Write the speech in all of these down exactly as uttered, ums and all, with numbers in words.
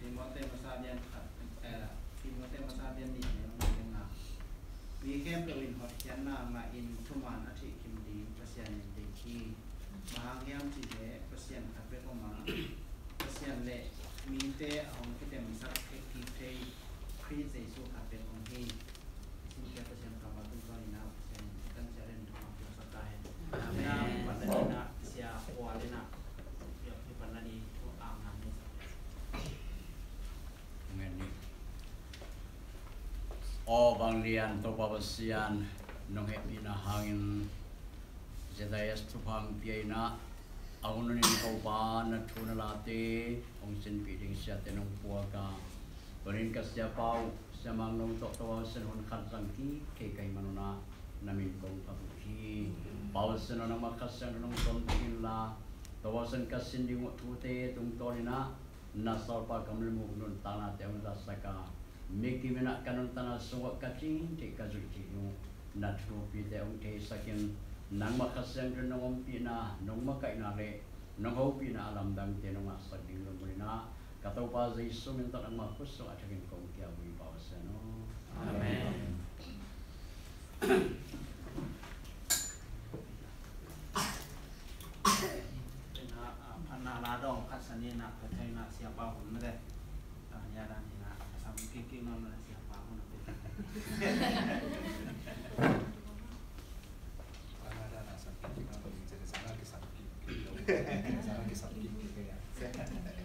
Timote masa lian khat, eh, Timote masa lian nih, a neu nih le nga. Mi khempeuh in hotkhiatna ngah in thuman a theih kim ding Pasian in deih hi. Bang hang hiam cih leh Pasian khat bek om a, Pasian le mite a hong kidemsak thei, kik thei Khrih Jesuh khat bek om hi. Pasian kammal tungtawn in ah Pasian in kan sia len tungtawn piaksak ta hen. Amen. Amen. Pan na ni na sia kua le na piak hi pan na ni tu a ngam ni sa. Amen. Aw vanglian Topa Pasian, nong hehpihna hangin Zedaias thupha hong pia in ah, a hun hun in Topa na thu na late hong sinpih ding siate nong puak a, tunin ka siapa uh Sia Mang No tawh Topa Pasian hun khat zang kik thei ka hih manun ah na min kong phat uh hi. Pa Pasian aw, nangmah Kha Siangtho nong tonpih inla, Topa Pasian ka sin ding uh thute tungtawn in ah na salpa kam le muk nuntaknate hong zatsak a, mi kim in ah ka nuntakna sungah ka cing theih ka zuih theih ding uh na thupite hong theisak in, nangmah Kha Siangtho in nong ompihna, nong makaihna le nong hopihna a lamdangte nong ngahsak ding lungmuan in ah ka Topa Jesuh min tawh nangmah khut sungah a thakin kong kiam uh hi, Pa Pasian aw. Amen. Amen. Phatna la dawng khat sa ni na, ka theihna siapa hun mate. Tania dan ni na, ka sam kik kik nawn na siapa hun mate. Phatna dan na sam kik kik nawn na, sana kisam kik kik lo. Sana kisam kik kik ya. Phatna dan.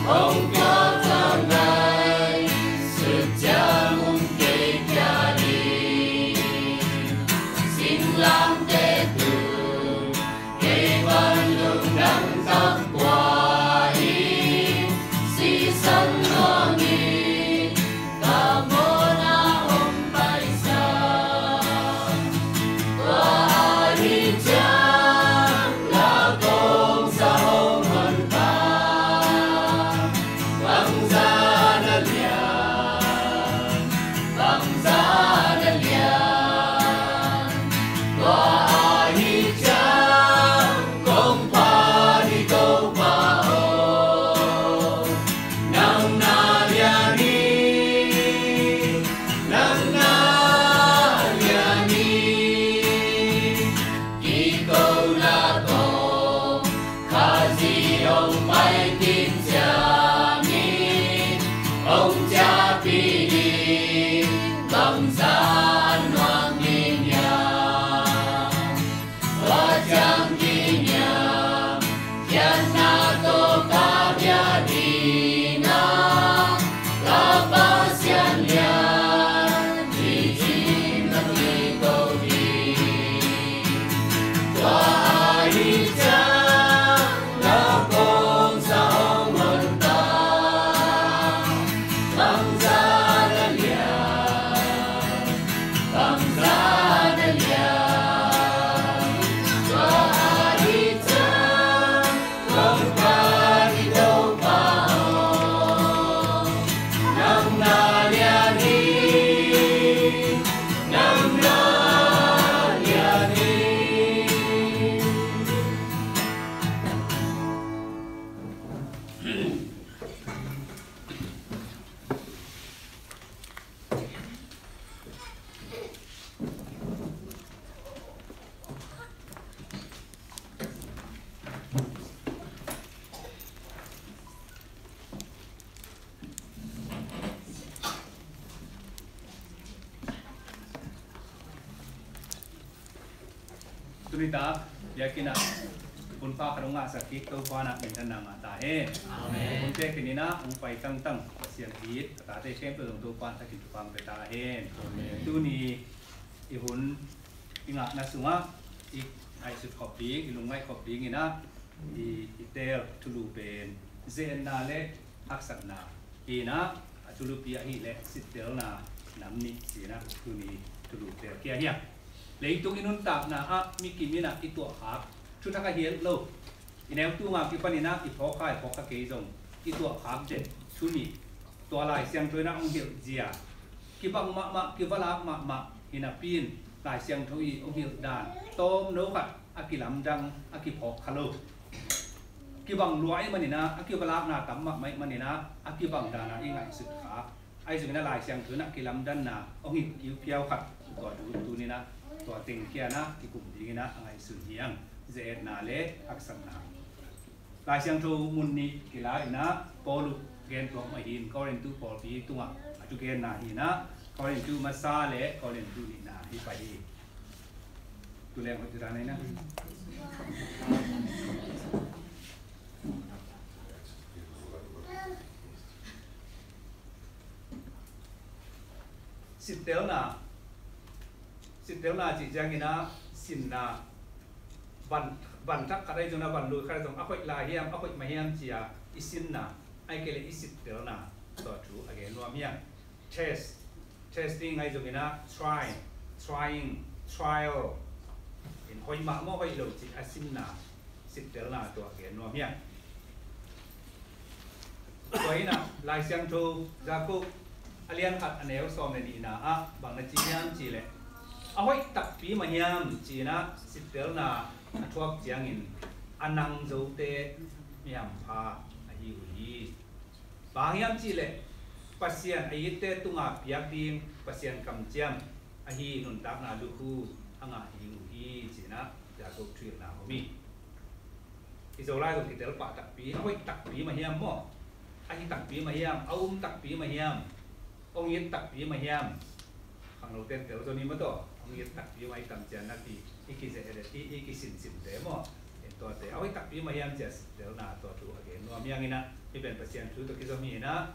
Hong piak tangkai, sut ciang hong kei piak ding. Singlamteh tung, kei pan lungdam tangkua in, sisan nuam in, ka mawhna hong paisak. Tua ahih ciang, la kong sa hong honpa, bangzah na lian, bangzah na lian. Tua ahih ciang, kong phat hi Topa aw, nang na lian hi, nang na lian hi. Kiko la tawh, Khazih hong pai kik ciangin, hong ciahpih ding, bangzah nuam ding hiam. Tua ciang kiniam, khiatna tawh ka bia ding a, ka Pasian lian, ci-in na kiko ding. Tua ahih ciang, la kong sa hong honpa, bangzah na lian, bangzah na lian. Tua ahih ciang, kong phat hi Topa aw, nang na lian hi, nang na lian hi. Tuni tak biakinn ah hun pha khat hong ngahsak kik Topa in ah minthanna ngah ta hen. Amen. Hun pia khin in ah hong pai tangtang Pasian it a tate khempeuh zong Topa in thakin thupha hong pia ta hen. Amen. Tuni i hun i ngahna sungah i ngaihsut khop ding, i lungngaih khop ding in ah i, i teel thulu pen ze-etna le haksatna hi in ah, a thulupi ahih leh sittelna nam nih ci in ah tuni thulu teel khia hi a. Leitung i nuntakna ah mi kim in ah i tuahkhak thuthak ahi lo. I neu tunga kipan in ah i phawk kha, i phawk kha kei zong i tuahkhak den thu nih, tua Lai Siangtho in ah hong hilh zia kibang mahmah, kivalak mahmah hi napi in, Lai Siangtho i hong hilh dan tawmno khat a kilamdang, a kiphawk kha lo. Kibang lua ahih manin ah, a kivalakna tam mahmah ahih manin ah, a kibang dan a i ngaihsut kha. Ahi zongin ah Lai Siangtho in ah kilamdanna hong hilh kiupiau khat, tua tu, tuni in ah tua teng khia in ah kikum ding in ah a ngaihsun hi hang. Ze-etna le haksatna. Lai Siangtho mun nih kila in ah Paul uh gen tuak mah hi in, Korintu pawlpi tungah a thugenna hi in ah, Korintu masa le Korintu nihna hi pah hi. Tu leng hoih tu dan ahi na. Sittelna, sittelna cih ciangin ah sinna, van, van thak khat ahi zongin ah van lui khat ahi zong, a hoih lai hiam, a hoih mah hiam ci a i sinna, ahih kei leh i sittelna, tua thu a gen nuam hi hang. Test, testing ahi zongin ah try, trying, trial. In hoih mah maw, hoih lo cih a sinna, sittelna tua gen nuam hi hang. Tua in ah Lai Siangtho Jakob a lian khat a neu sawm le nihna ah bang na ci hiam cih leh, a hoih takpi mah hiam ci in ah sittelna a thuak ciangin a nang zote mi hampha ahi uh hi. Bang hang hiam cih leh Pasian a itte tunga piak ding Pasian kamciam ahi nuntakna lukhu a ngah ding uh hi ci in ah Jakob thuhilhna om hi. I Zolai zong kitel pah takpi, a hoih takpi mah hiam maw? A hi takpi mah hiam? A um takpi mah hiam? Hong it takpi mah hiam? Khanglote tel zaw ni maw taw. Hong it takpi mah hi tam ciang napi, i kize-et, i, i kisinsimte maw? In Tuate a hoih takpi mah hiam ci a sittelna tua thu a gen nuam hi hang in ah, hih pen Pasian thu tawh kizom hi in ah,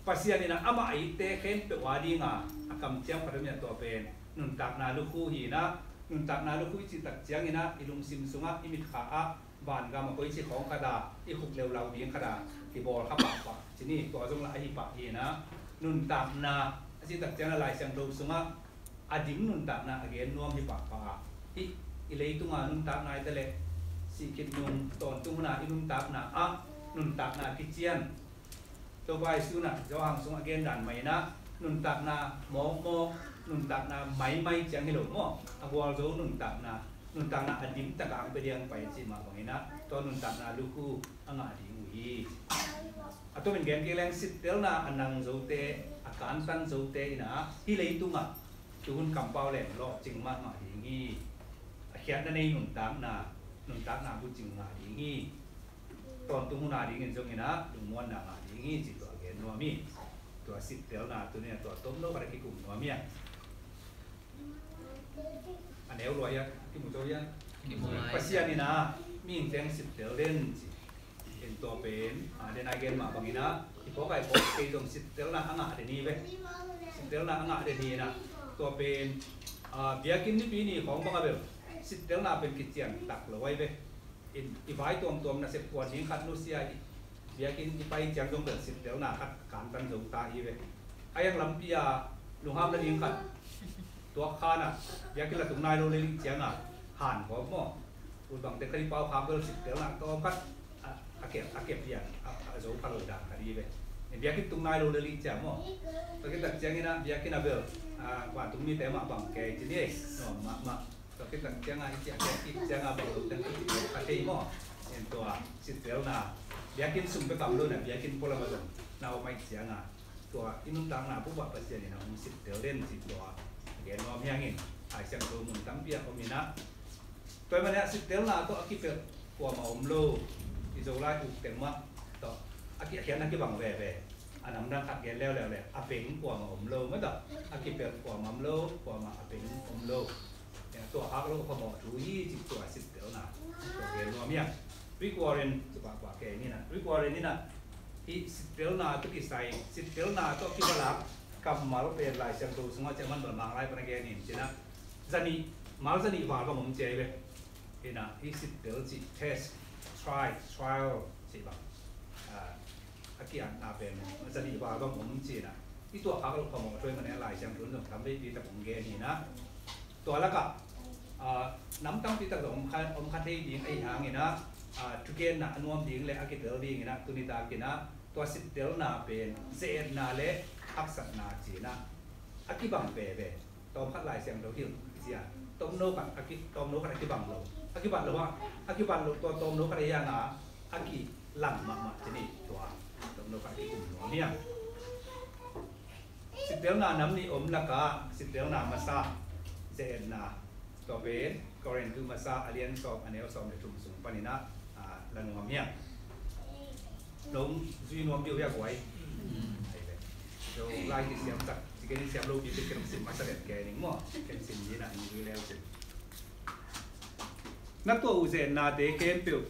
Pasian in ah amah a itte khempeuh a ding a a kamciam khat om in ah, tua pen nuntakna lukhu hi in ah, nuntakna lukhu i cih tak ciangin ah i lungsim sungah, i mitkha ah, vangam a koici khawng khat a i khuk leulau ding khat a kibawl kha pahpah ci ni. Tua zong lah ahi pah hi in ah, nuntakna a cih tak ciangin ah Lai Siangtho sungah a dim nuntakna a gen nuam hi pahpah a, hih i leitunga nuntakna hi ta leh, sih khit nung tawntung hun a i nuntakna ah nuntakna kician, Topa Jesu in ah Johan sungah a gen dan mah in ah, nuntakna mawkmawk, nuntakna maimai ciang hi lo maw, a gualzo nuntakna, nuntakna a dim tak a hong pia ding pai cih mah bangin ah, tua nuntakna lukhu a ngah ding uh hi. A tomin gen kik leng, sittelna a nang zote, a kantan zote in ah hih leitungah tuhun kampau leng lawhcing mahmah ding hi. A khiatna nei nuntakna, nuntakna bucing ngah ding hi. Tawntung hun a dingin zongin ah lungmuanna ngah ding hi cih tua gen nuam hi. Tua sittelna tuni a tua tomno khat a kikum nuam hi a, a neu lua hi a, kimu zo hi a. Kimu lai. Pasian in ah mihing teng sittel den ci. En tua pen a, den a gen mah bangin ah i phawk a i phawk kei zong sittelna a ngah den hi ve. Sittelna a ngah den hi in ah, tua pen a, biakinn nipi ni khawng bang a bel sittelna pen kician tak lo ahi ve. I, i vai tuamtuam nasep kuan ding khat nusia i biakinn i pai ciang zong bel sittelna khat kantan zo ta hi ve. A hiang lampi a lungham nading khat tuak khan a, biakinn la tung nai lo lel ciang a han khawm maw, ut bangte khat i pau khak bel sittelna tawm khat a, a kep, a kep hian a, a zo pha lo dan khat hi ve. Biakinn tung nai lo lel ciang maw, tua khit tak ciangin ah biakinn a bel a, vantung mite mah bang kei ci ni ei, nuam mahmah. Tua khit tak ciang a i ciah kei, i ciang a bang lo teng i kha thei maw. En tua sittelna, biakinn sung bek am lo in ah biakinn pualam ah zong na om ahih ciang a, tua i nuntakna bup ah Pasian in ah hong sittel den cih tua gen nuam hi hang in, Lai Siangtho mun tampi ah om in ah, tua ahih manin ah sittelna tawh a kipelh kuamah om lo. I Zolai uk teng mah tawh a ki, a khiatna kibang veve. A namdang khat gen leuleu leh a peng kuamah om lo mah tawh, a kipelh kuamah om lo, kuamah a peng om lo. Tua hak lo phamawh thu hi cih tua sittelna tua gen nuam hi a. Rick Warren, tua pahpah kei ni in ah, Rick Warren in ah, hih sittelna tawh kisai, sittelna tawh kivalak kammal pen Lai Siangtho sungah ciah man bel Manglai pan a gen in ci in ah, zanih, mal zanih val bang om ci ahi ve. In ah, hih sittel cih test, try, trial cih bang, a, a kiatna pen zanih val bang om ci in ah, i tuahkhak loh phamawh thu ahih manin Lai Siangtho in zong tam veipi tak hong gen hi in ah, tua lakah, a, nam tampi tak zong om kha, om kha thei ding ahih hangin ah, a, thugenna a nuam ding le a kitel dingin ah tuni takin ah tua sittelna pen ze-etna le haksatna ci in ah a kibang veve. Tawmkhat Lai Siangtho hilh zia, tawmno khat a ki, tawmno khat a kibang lo, a kibat lo ah, a kibat lo tua tawmno khat a hiang a, a kilang mahmah ci ni. Tua tawmno khat a kikum nuam hiam? Sittelna nam nih om lakah sittelna masa, ze-etna, tua pen Korintu masa a lian sawm a neu sawm le thum sung panin ah, a, la nuam hiam? Nong zui nuam deuh hiam guai? Ai ve. Zo lai kisiam tak, ci ken siam lo pi ken sim masa lian ke ning maw. Ken sim ni na ning zui leu sim. Na tuah uh ze-etnate khempeuh.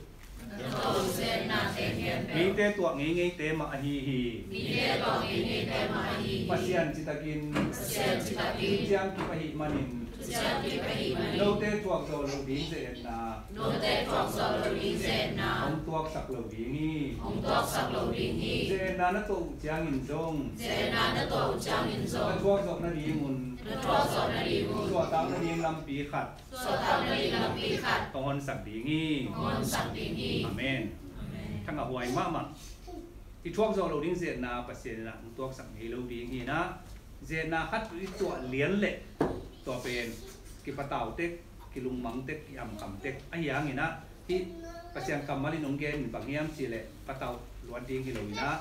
Na tuah uh ze-etnate khempeuh. Mite tuah ngeingeite mah ahi hi. Mite tuah ngeingeite mah ahi hi. Pasian citakin. Pasian citakin. Ciang kip ahih manin. Note thuak zawh loh ding ze-etna. Note thuak zawh loh ding ze-etna. Hong tuaksak lo ding hi. Hong tuaksak lo ding hi. Ze-etna na tuah uh ciangin zong. Ze-etna na tuah uh ciangin zong. Na thuak zawh nadingun. Na thuak zawh nadingun. Suahtak nading lampi khat. Suahtak nading lampi khat. Hong honsak ding hi. Hong honsak ding hi. Amen. Amen. Thangah huai mahmah. I thuak zawh loh ding ze-etna Pasian in ah hong tuaksak ngei lo ding hi in ah, ze-etna khat i tuah lian leh tua pen kipatau tek, kilungmang tek, ki-amkham tek. Ahi hangin ah hih Pasian kammal in hong gen in bang hiam cih leh patau luat ding hi lo in ah,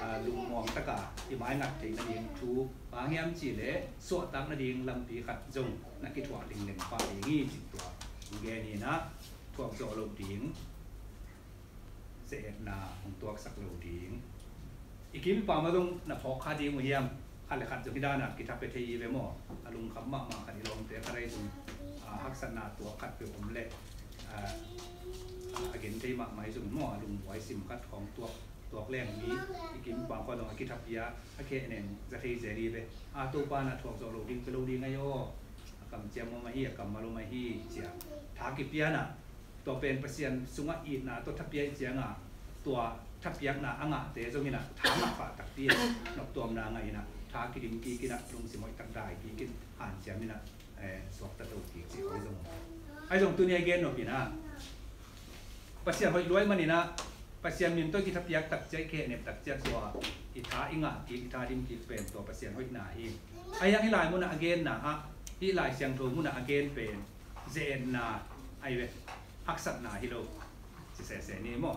a, lungmuang taka i maingat theih nading thu, bang hiam cih leh suahtak nading lampi khat zong na kithuah linglen pah ding hi cih tua hong gen hi in ah, thuak zawh loh ding ze-etna hong tuaksak lo ding. I kim i pam ah zong na phawk kha ding uh hiam? Khat le khat zong hih dan a kitha pia thei hi ve maw. A lungkham mahmah khat i lawmte khat ahi zong, a, haksatna tuak khat peuh om leh, a, a gen thei mahmah hi zong maw, a lungbuai sim khat khawng tuak, tuak leng mi i kim bang khua dong a kithapia a khehnem za thei zel hi ve. A Topa na thuak zawh lo ding, pia lo ding ahi aw. A kamciam om ahi, a kammal om ahi, cia. Tha kipiana, tua pen Pasian sungah itna tawh thapia i cianga, tua thapiakna a ngahte zongina, tha ngah pah takpi in, noptuamna ngah ina, tha kidim kik ina, lungsim hoih tak dai kik in, hanciam ina, eh, suakta to kik ci khong zong. Ahi zong tuni a gen nop ina, Pasian hoih luai manina, Pasian min tawh kithapiak takciat, khehnep takciat tua, i tha i ngah kik, i tha dim kik pen tua Pasian hoihna hi. Ahi hang hih lai munah a genna ah, hih Lai Siangtho munah a gen pen, ze-etna, ahi ve, haksatna hi lo. Ci sese ni maw.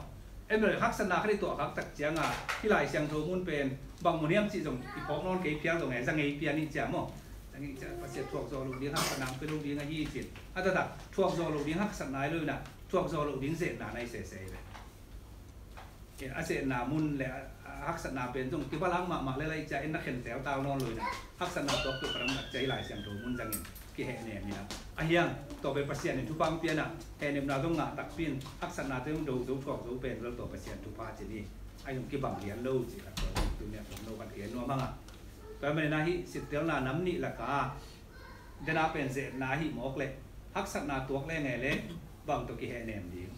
Em lo, haksatna khat i tuah khak tak cianga, hih Lai Siangtho mun pen, bang mun hiam cih zong, i phawk nawn kei phial zong e, za ngei pia ning cia maw. Za ngei cia, Pasian thuak zawh lo ding, haksatna hong pia lo ding ahi cin. A taktak, thuak zawh lo ding, haksatna hi lo ina, thuak zawh lo ding, ze-etna na hi sese hi ve. E, a ze-etna mun le a, a haksatna pen zong, kibalang mahmah le lai cia, en na khen tel tau nawn lo ina. Haksatna tuak tuak ka dang tak cia hih Lai Siangtho mun zangin. Kihehnem ina. Ahi hang, tua pen Pasian in thupha hong piana, hehnepna zong ngah takpi in, haksatna zong do zo thuak zo pen, lo tua Pasian thupha ci ni. Ahi zong kibang lian lo ci khat tua, tuni a tua no kan gen nuam hang a. Tua manina hih sittelna nam nih laka, dena pen ze-etna ahi mawk leh, haksatna tuak le nge le, bang tawh kihehnem ding.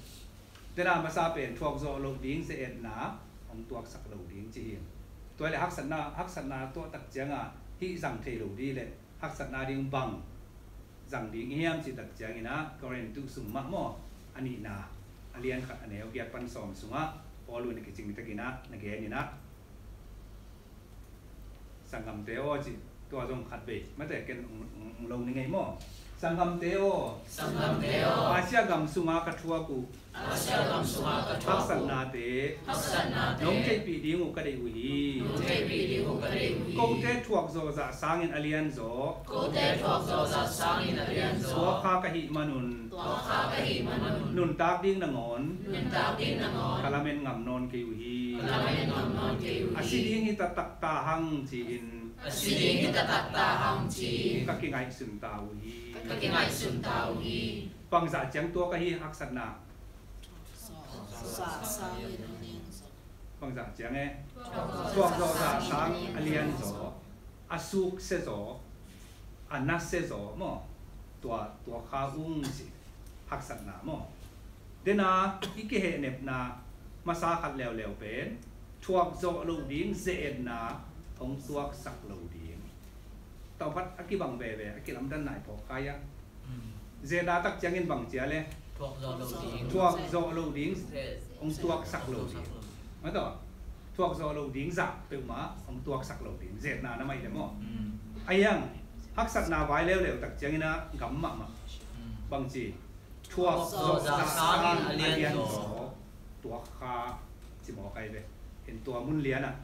Dena masa pen thuak zawh lo ding, ze-etna, hong tuaksak lo ding ci hi. Tua le haksatna, haksatna tuah tak cianga, hih zang thei lo ding le, haksatna ding bang zang ding i hiam cih tak ciangina, Korintu sung mah maw, a nihna, a lian khat a neu giat pan sawm sungah, Paul in a kicing tak ina, na gen ina, sanggamte aw cih, tua zong khat bei, mate ken ung, ung, ung lo ni ngei maw. Sanggamte aw. Sanggamte aw. Asia gam sunga ka thuak uh. Asia gam sunga ka thuak uh. Haksatnate. Haksatnate. Nong theihpih ding uh ka deih uh hi. Nong theihpih ding uh ka deih uh hi. Kote thuak zawh zah sangin a lian zaw. Kote thuak zawh zah sangin a lian zaw. Tuak kha ka hih manun. Tuak kha ka hih manun. Nuntak ding nangawn. Nuntak ding nangawn. Ka lamen ngam nawn kei uh hi. Ka lamen ngam nawn kei uh hi. A si ding hi taktak ta hang ci-in. A si ding hi taktak ta hang ci-in. Ka kingaihsun ta uh hi. Ka kingaihsun ta uh hi. Bangzah ciang tuak ahi haksatna. Bangzah ciang e. Thuak zawh zah sang a lian zaw. A suksia zaw. A nasia zaw maw. Tua, tua kha ung ci. Haksatna maw. Dena i kihehnepna masa khat leuleu pen, thuak zawh lo ding, ze-etna hong tuaksak lo ding. Tawphat a kibang veve, a kilamdanna i phawk kha ia. Mm. Ze-etna tak ciangin bang cia le. Thuak zawh lo ding. Thuak zawh lo ding, hong tuaksak lo ding. Mataw, thuak zawh lo ding zah peuhmah hong tuaksak lo ding. Ze-etna na mai le maw. Mm. Ahi hang, haksatna vai leuleu tak ciangin a gam mahmah. Mm. Bang ci. Thuak zawh zah sangin a lian zaw. Tuak kha ci mawk ahi ve. En tua mun lianah,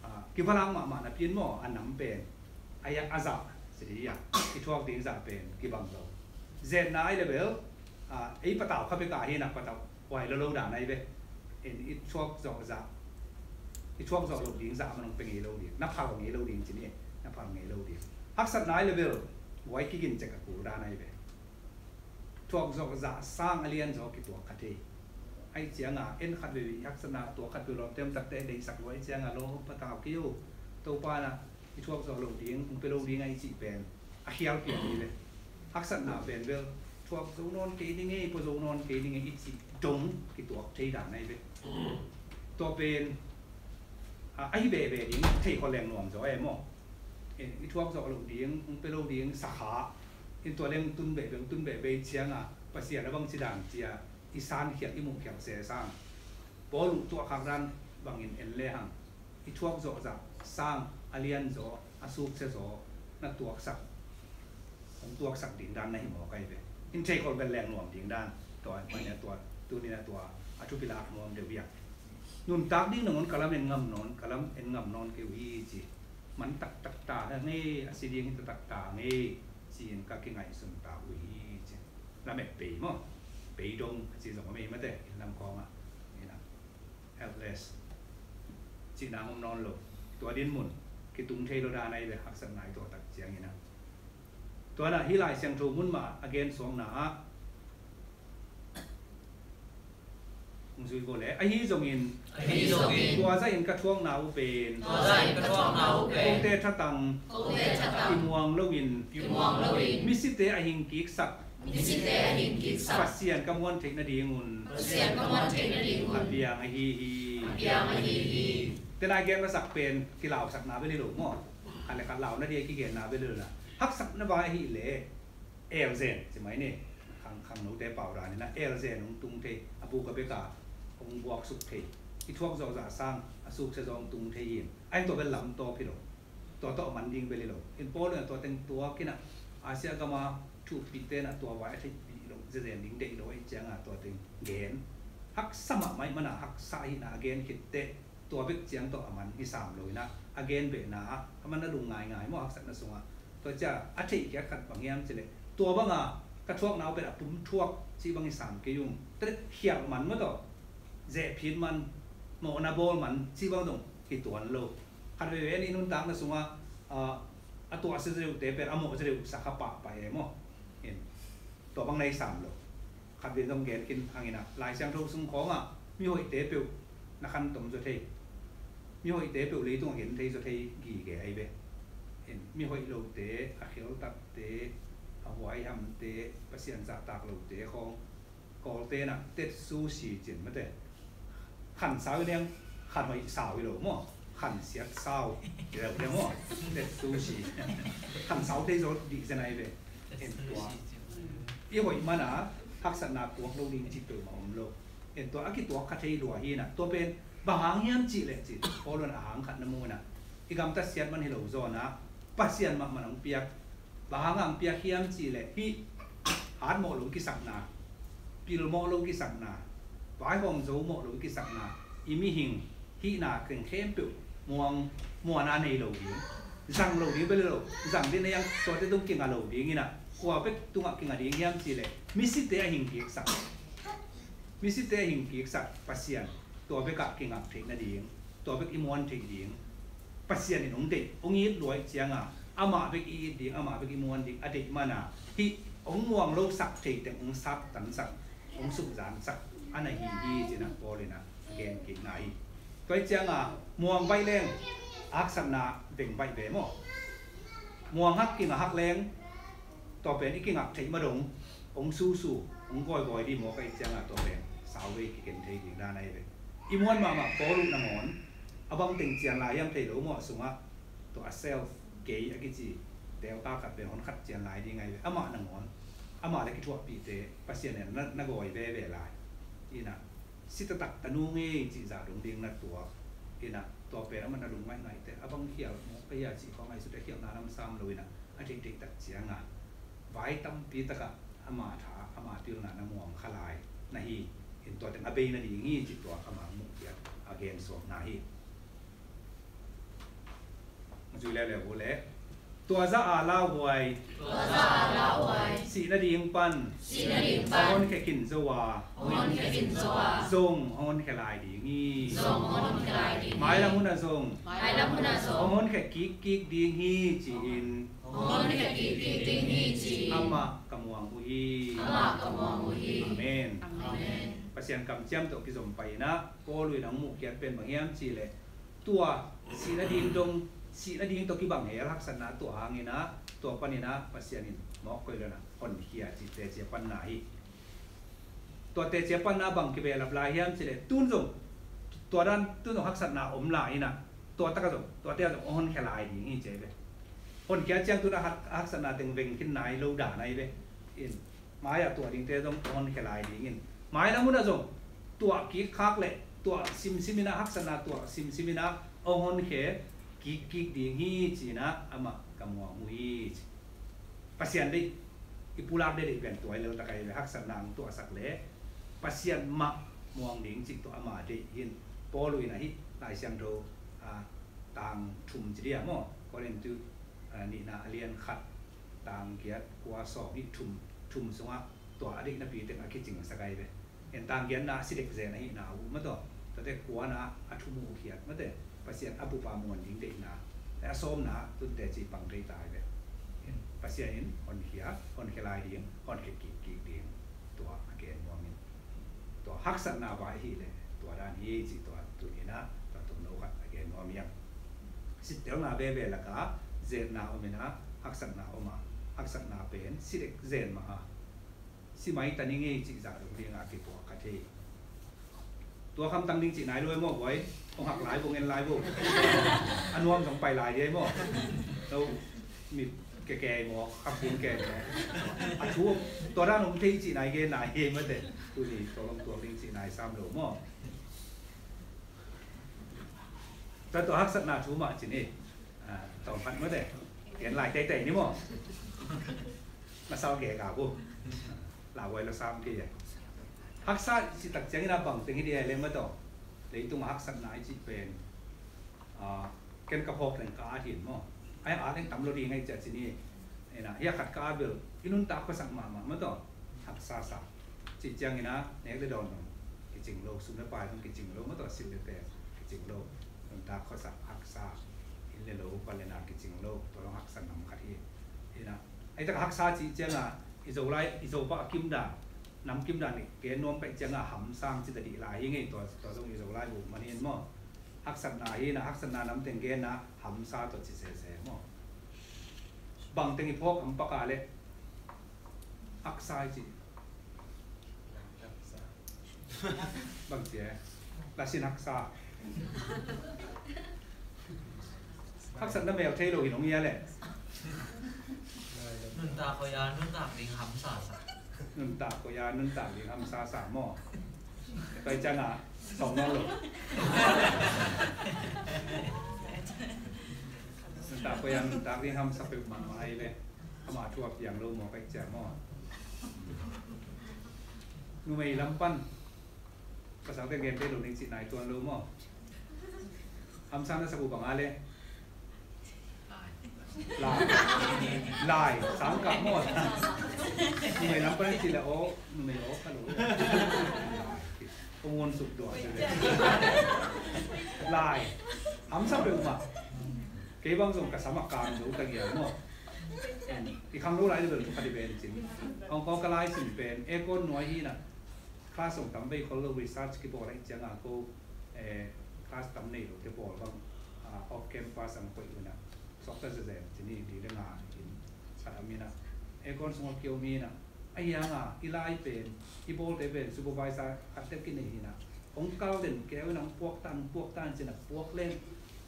ah, kivalang mahmah napi in maw, a nam pen. A iak a zah ci dih iak. I thuak ding zah pen kibang lo. Ze-etna ahi le bel, ah, ei patau kha bek a hi nak patau. Huai lo lo dan ahi ve. En i thuak zawh zah. I thuak zawh lo ding zah man hong pe ngei lo ding. Na phal ngei lo ding ci ni. Na phal ngei lo ding. Haksatna ahi le bel. Huai kigin cek a kul dan ahi ve. Thuak zawh zah sang a lian zaw kituak kha thei. Ahi cianga, en khat veve i haksatna tuak khat veve lawmte om takte deihsak lua ahi cianga, lawm patau kei o. Topa na, i thuak zawh lo ding, hong pe lo ding ahi cih pen. A khial pian hi ve. Haksatna pen bel, thuak zo nawn kei ding ei, pua zo nawn kei ding ei, i cih dong kituak thei dan ahi ve. Tua pen, a, ahi veve ding, thei khol leng nuam zaw e maw. E, i thuak zawh lo ding, hong pe lo ding, sakha. In tua leng tun behbeh, tun behbeh cianga, Pasian a bang ci dan cia, i sankhiat, i muhkhiat se sang. Paul uh tuah khak dan bangin en le hang. I thuak zawh zah, sang, a lian zaw, a suksia zaw, na tuaksak. Hong tuaksak ding dan na hi mawk ahi ve. In thei khol bel leng nuam ding dan. Tua, tua, tua, tuni na tua, a thupilak nuam deuh hiam. Nuntak ding nangawn ka lam en ngam nawn, ka lam en ngam nawn kei uh hi ci. Man taktak ta hang e, a si ding hi taktak ta hang e, ci-in ka kingaihsun ta uh hi ci. Lamet pei maw. Pei dong, a ci zong a mei mate, in lam khawng a. Ina. Helpless. Cihna om nawn lo. Tua din mun, kitung thei lo dan ahi ve, haksatna i tuah tak ciangin a. Tua na hih Lai Siangtho mun mah a gen suakna ah. Zui ko le, ahi zongin, ahi zongin, tua zahin ka thuakna uh pen, tua zahin ka thuakna uh pen, kote thatang, kote thatang, kimuang loin, kimuang loin, misite a hing kiksak, misite a hing kiksak, Pasian ka muan theih nadingun, Pasian ka muan theih nadingun, a piang ahi hi. A piang ahi hi. Tena gen masak pen kilausakna bel hi lo maw. Khat le khat launa dia kigenna bel hi lo na. Haksatna vai ahi le, elzen, ci mai ni. Khang, khangnote pau dan ina, elzen hong tung thei, a buk a bek a hong buaksuk thei, i thuak zawh zah sang a suksia zaw hong tung thei hi. A hi tua bel lam tawp hi lo. Tua tawh a man ding bel hi lo. In Paul in a tua teng tuak ina, Asia gam a thupite na tua vai a theihpih lo, zezen ding deih lo ahih cianga tua teng gen. Haksa mahmah ahih mana, haksa ahihna a gen khitteh, tua bek ciang tawh a man hi sam lo ina, a gen behna ah a man a lung ngaingai maw, haksatna sungah. Tua cia a theihkhiat khat bang hiam cileh, tua banga ka thuakna uh pen a pum thuak cih bang hi sam kei ung. Tua leh khialh man maw tawh, zehphit man, mawhna bawl man cih bang dong hi tuan lo. Khat veivei a nih nuntakna sungah, ah, a tuahsia zedeuhte pen a mawh zedeuh sa kha pahpah e maw. In, tua bang na hi sam lo. Khat vei zong gen khin hang ina, Lai Siangtho sung khawngah mihoihte peuh na khantom zaw thei, mihoihte peuh leitungah gen thei zaw thei gige ahi ve. In, mihoih lote, a kheltatte, a huaihamte, Pasian zahtak lote khawng, Kawlte na tetsushi cin mate. Khansau i neng, khanhoih sau hi lo maw. Khansiat sau hi lo ding maw. Tetsushi. Khansau thei zaw dih zen ahi ve. En tua, i hoih mana haksatna puak lo ding cih peuhmah om lo. En tua a kituak kha thei lua hi na. Tua pen bang hang hiam cih leh cih, Paul in a hang khat na mu na, i gamtat siat man hi lo zaw na, Pasian mahmah hong piak. Bang hang hong piak hiam cih leh hih hatmawh lo kisakna, pilmawh lo kisakna, vaihawm zo mawh lo kisakna, i mihing hihna teng khempeuh muang, muanna nei lo ding, zang lo ding bel hi lo, zang ding na hiang tuate tung kinga lo ding ina, kua bek tungah kinga ding hiam cih leh misite a hing kiksak, misite a hing kiksak Pasian, tua bekah kingak theih nading, tua bek i muan theih ding, Pasian in hong deih, hong it lua ahih cianga, amah bek i it ding, amah bek i muan ding a deih mana, hih hong muang lo sak thei teng hong saktansak, hong sukzansak a na hi hi cih na Paul in a gen kikna hi. Tua ahih cianga muang baih leng haksatna veng baih ve maw. Muang hak kinga hak leng, tua pen i kingak theih ma dong hong susu, hong gawigawi dih mawk ahih cianga tua pen sauvei kiken thei ding dan ahi ve. I muan mahmah Paul uh nangawn a bang teng cian lai hiam thei lo maw, a sungah tua a self, kei a kici delta khat pen hon khat cian lai ding ahi ve. Amah nangawn, amah le kithuahpihte Pasian in na, na gawi veve lai ina, si taktak ta nung ei cih zah dong ding na tuak ina, tua pen amah na lung ngaingaite a bang khial mawk ka hia cih khawng ahi sute khialhna lam sam lo ina, a theihtheih tak cianga vai tampi takah ama tha, ama pilna na muang kha lai na hi. In tua teng a bei nading hi cih tua amah muhkhiat a gensuakna hi. Zui leuleu uh leh, tua zah a lauhuai, tua zah a lauhuai, sih nading pan, sih nading pan, a honkhia khin zo a, a honkhia khin zo a, zong a honkhia lai ding hi. Zong a honkhia lai ding hi. Mailam hun ah zong, mailam hun ah zong, a honkhia kikkik ding hi ci-in, a honkhia kikkik ding hi ci-in, amah ka muang uh hi. Amah ka muang uh hi. Amen. Amen. Pasian kamciam tawh kizom pai inah, Paul in a hong muhkhiat pen bang hiam cih leh, tua sih nading dong, sih nading tawh kibang hel haksatna tua hang inah, tua pan inah Pasian in mawk koih lo inah honkhia cih teci a panna hi. Tua teci a panna bang kibehlap lai hiam cih leh, tun zong tua dan, tun zong haksatna om lai inah, tua takah zong, tua teci zong a honkhia lai ding hi ci hi ve. Honkhia ciang tun a hak-, haksatna teng veng khin nai lo dan ahi ve. In, mai-ah tuah dingte zong a honkhia lai dingin, mailam hun ah zong tuah kik khak leh tuah simsim inah, haksatna tuah simsim inah a honkhia kikkik ding hi ci inah amah ka muang uh hi ci. Pasian deih, i pulak deih deih pen tua hi lel tak ahi ve, haksatna hong tuahsak leh Pasian mah muang ding cih tua ama deih hi. In Paul in ahi Lai Siangtho, a, tang thum ci dia maw, Korintu, a, nihna a lian khat, tang giat, kua, sawm, nih, thum, thum sungah tua a deihnapi teng a kicingsak ahi ve. En tang giatna a si dek zen ahihna uh mataw, tuate kuana a thum uh khiat mate, Pasian a bupa muan ding deihna le a sawmna tun teci pang thei ta ahi ve. En Pasian in honkhia, honkhia lai ding, honkhia kikkik ding, tua a gen nuam in. Tua haksatna vai hi leh tua dan hi cih tua tuni-in ah tua tawmno khat a gen nuam hi hang. Sittelna veve lakah zetna om in ah haksatna om a, haksatna pen si dek zen mah a, si mai ta ning ei cih zah dong dingah kipuak kha thei. Tua khamtang ding cih nai lo e maw, buai. Hong hak lai bo, ngen lai bo. A nuam zong pai lai di e maw. Lo mit keke maw, khak bun ke maw. A thu tua dan om thei cih nai gen nai hi e maw te. Tuni tua long tuak ding cih nai sam lo maw. Tua tua haksatna thu mah cih ni. Ah, tawm khat maw te. Gen lai teitei ni maw. Na sal ge ka bu. La wai la sam ke ya. Haksa cih tak ciangin a bang teng hi dia le maw taw. Leitung haksatna i cih pen. Ah, ken ka phawk leng ka at hi maw. Ai a leng tam lo ding ai cia cih ni. Ena, hi a khat ka at bel i nuntak khuasak mahmah maw taw. Haksa sa. Cih ciangin a nek le dawn dong kicing lo, sum le pai dong kicing lo maw taw, sil le pen kicing lo. Nuntak khuasak haksa. Inn le lo, van le na kicing lo. Tua dong haksa nam khat hi. Ena, ai tak haksa cih ciangin a i Zolai, i Zopa a kim dan, nam kim dan i gen nuam pai ciangin a hamsa ci ta dih lai hi ngei, tua, tua zong i Zolai bu manin maw. Haksatna hi na, haksatna nam teng genna hamsa tua ci sese maw. Bang teng i phawk ham paka le haksa i ci. Bang ci e. Lasin haksa. Haksatna mel thei lo hi nong ia le. Nuntak koia nuntak ding hamsa sa. Nuntak koia nuntak ding hamsa sa maw. Tua ciangin a sawm nawn lo. Nuntak koia nuntak ding hamsa peuhmah mah hi le. Amah thu a piang lo maw, ka hih ciang maw. Numei lam pan pasal te gen te lo ning cih nai tuan lo maw. Hamsa na sak uh bang a le. Lai. Lai. Sang kah maw. Numei lam pan cih le aw, numei aw kha lo. Lai. Kong won suk dua. Lai. Hamsa peuhmah. Kei bang zong ka sam a kang zo ta gial maw. I khang lo lai le bel khat i ben cin. Hong Kong ka lai sin pen aircon nuai hi na. Class hong tam bei khol lo, research kibawl ahih ciangin ko, eh, class tam nei lo te bawl bang, ah, off campus ang koih una. Sok ta zezen cin i di le nga in khat a mi na. Aircon sung a kio mi na. A hiang a i lai pen, i bawlte pen supervisor khat te kinei hi na. Hong kal den keu in ang puak tan, puak tan cin a puak leng.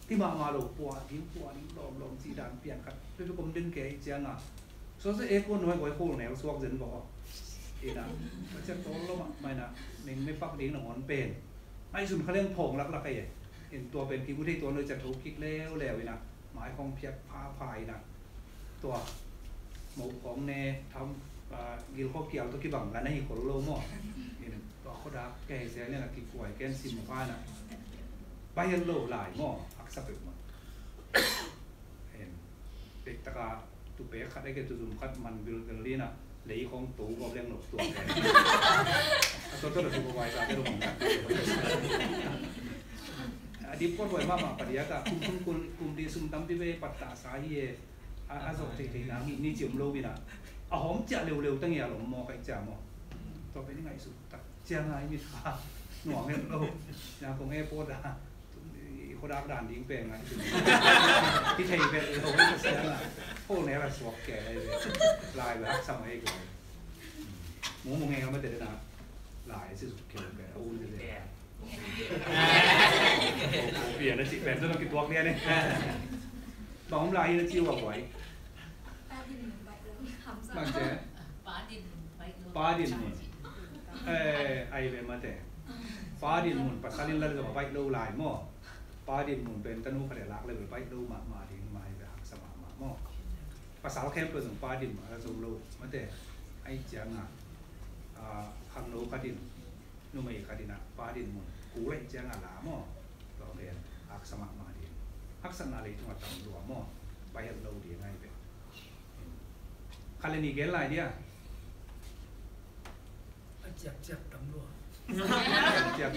Ti mahmah lo, puah ding, puah ding, lawm, lawm, cih dan pian khat. Pepe kom den kei ciang a. Sose e ko nuai koi khul neu suak zen bawk. Ina, ka ciak tol lo mah, mai na, meng me pak ding na ngon pen. Ai sun kha leng phong lak lak ai e. In tua pen ki bu thei tua noi ciak tho kik leu leu ina. Mai khong phiak pha pha ina. Tua mo khong ne tham, ah, gil kho kial to kibang la na hi khol lo maw. In tua kho dak kei se ne na ki kuai ken sim pha na. Ba hian lo lai maw, haksa peuh maw. Em, pek taka tu pek khat eke tu zum khat man bilbil dina lei khong to gawp leng lo tua. A to to la tu ko vai sa ke lo mong. A dip ko vai mama padia ka kum kum kum kum di sum tampi ve pat ta sa hi e. A, a zok thei thei na mi ni cium lo mina. A hom cia leu leu tangi a lom mo kai cia mo. To pe ni ngai su tak. Ciang ngai mit kha nuam het lo. Na kong e pawt a i khuadak dan ding pen ngai. I thei vet lo i ka siang a. Ko ne la suak ke lai ve. Lai ve hak sam ai ko. Mu mu nge ma te na. Lai si suk ke ke. Un de de. Bia na ci pen to na ki tuak lia ne. Bang om lai na ci wa wai. Bang ce. Pa din mun. Eh, ai ve mate. Pa din mun, pasal in lal zong a baih lo lai maw. Pa din mun pen tanu khat a lak le baih lo mahmah ding mah ai ve haksa mahmah maw. Pasal khempeuh zong pa din mah a zo lo mate. Ai ciang a, ah, khangno khat in, numei khat in a pa din mun kul ai ciang a la maw. Tua pen haksa mahmah ding. Haksatna leitung a tam lua maw. Baih lo ding ai ve. Khat le nih gen lai dia. A ciak ciak tam lua. A ciak ciak,